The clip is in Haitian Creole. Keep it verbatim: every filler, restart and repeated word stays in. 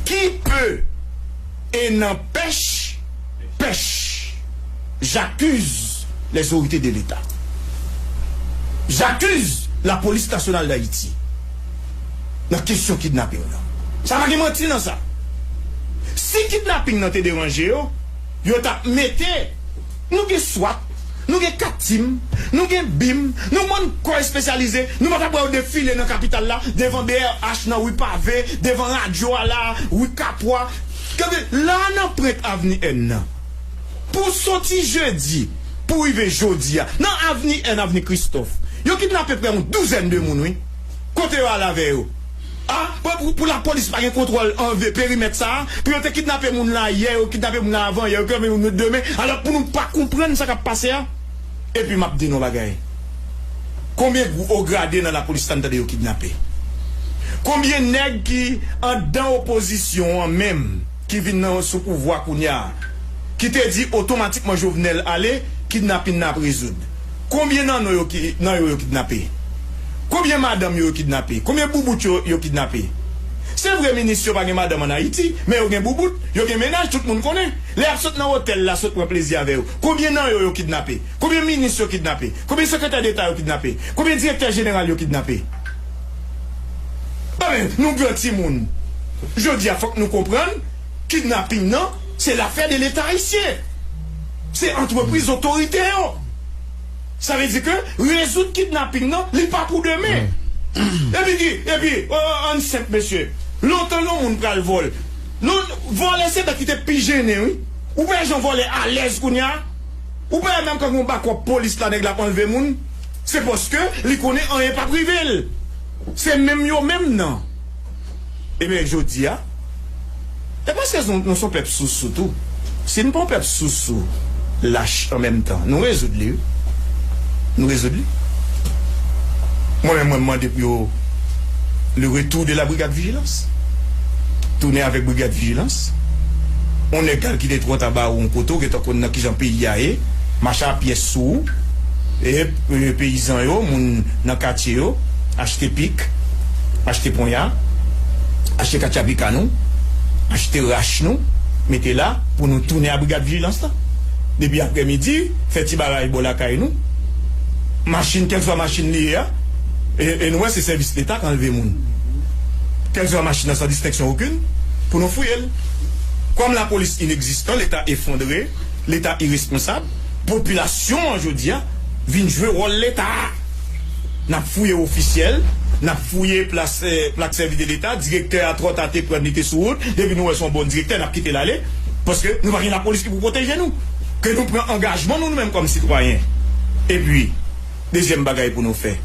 Qui peut et n'empêche, pêche. J'accuse les autorités de l'État. J'accuse la police nationale d'Haïti nan kesyon kidnaping nan. Sa pa gen manti nan sa. Si kidnaping nan te deranje yo, yo t ap mete, nou gen swat, nou gen kat tim, nou gen bim, nou bann kò espesyalize, nou pa t ap wè yo defile nan kapital la, devan B R H nan ri Pave, devan radyo a la, ri Kapwa. Gade, la nan pwent avni N nan. Pou soti jedi, pou rive jodi a, nan avni N, avni Kristòf, yo kidnape prè yon douzèn de moun, wi. Kote yo al avè yo? A, pou, pou, pou lapolis pa gen kontwòl anve perimèt sa a, pou yo te kidnape moun la yè, yo kidnape moun la avan yè, yo kidnape moun demen, alò pou nou pa konprann sa k ap pase a? Epi m ap di nou yon bagay. Konbyen gwo grade nan lapolis la n tande yo kidnape? Konbyen nèg ki anndan opozisyon an menm, ki vin nan, sou pouvwa kounye a, ki te di otomatikman Jovenel ale, kidnapin nan ap rezoud? Konbyen nan nou yo ki, nan yo, yo kidnape? Konbyen madanm yo, yo kidnape? Konbyen boubout yo, yo kidnape? Se vre, minis yo pa gen madanm ann Ayiti, men yo gen boubout, yo gen mennaj, tout moun konnen. Lè y ap sot nan otèl la, sot pran plezi avè yo. Konbyen nan yo, yo kidnape? Konbyen minis yo kidnape? Konbyen sekretè deta yo kidnape? Konbyen direktè jeneral yo kidnape? Enben, nou gran timoun. Jodi a, fòk nou konprann, kidnaping nan, se lafè de Leta ayisyen. Se antrepriz otorite yo. Sa vle di ke rezoud kidnaping nan, li pa pou demen. Epi ki, epi, o, ann senp, mesye. Lontan yon moun pral vòl. Non, vòlè se bèt ki te pi jennen, wi. Ou wè jan vòlè alèz kounye a? Ou pa wè menm kan yon bakòp polis la nèg la ap anlve moun? Se paske li konnen anyen p ap rive l. Se menm yo menm nan. Ebyen, jodi a, e paske nou, nou se yon pèp sousou tou. Si n pa yon pèp sousou, lach an menm tan, nou rezoud li, wi. Nou rezoud li. Mwen menm, mwen mande pou yo le retour de la brigade vigilance. Tounen avèk brigad vijilans. On nèg k al kite twò taba ou yon kote, ou gentan konn nan kijan peyi a ye, mache a pyès sou ou. E, e, peyizan yo, moun nan katye yo, achte pik, achte ponya, achte katchapika nou, achte rach nou, mete la pou nou tounen a brigad vijilans la. Depi aprèmidi, fè ti bagay bò lakay nou. Machin, kèlswa machin li ye a, e, e nou wè se sèvis Leta k anlve moun. Kèlswa machin nan san distenksyon okenn, pou nou fouye l. Kòm lapolis inegzistan, Leta efondre, Leta iresponsab, popilasyon an jodi a vin jwe wòl Leta a. N ap fouye ofisyèl, n ap fouye plas, eh, plak sèvis de Leta, direktè a twò ta te pran li te sou wout, depi nou wè se yon bon direktè, n ap kite l ale, paske nou pa gen lapolis ki pou pwoteje nou. Ke nou pran angajman nou, nou menm kòm sitwayen. Epi, dezyèm bagay pou nou fè,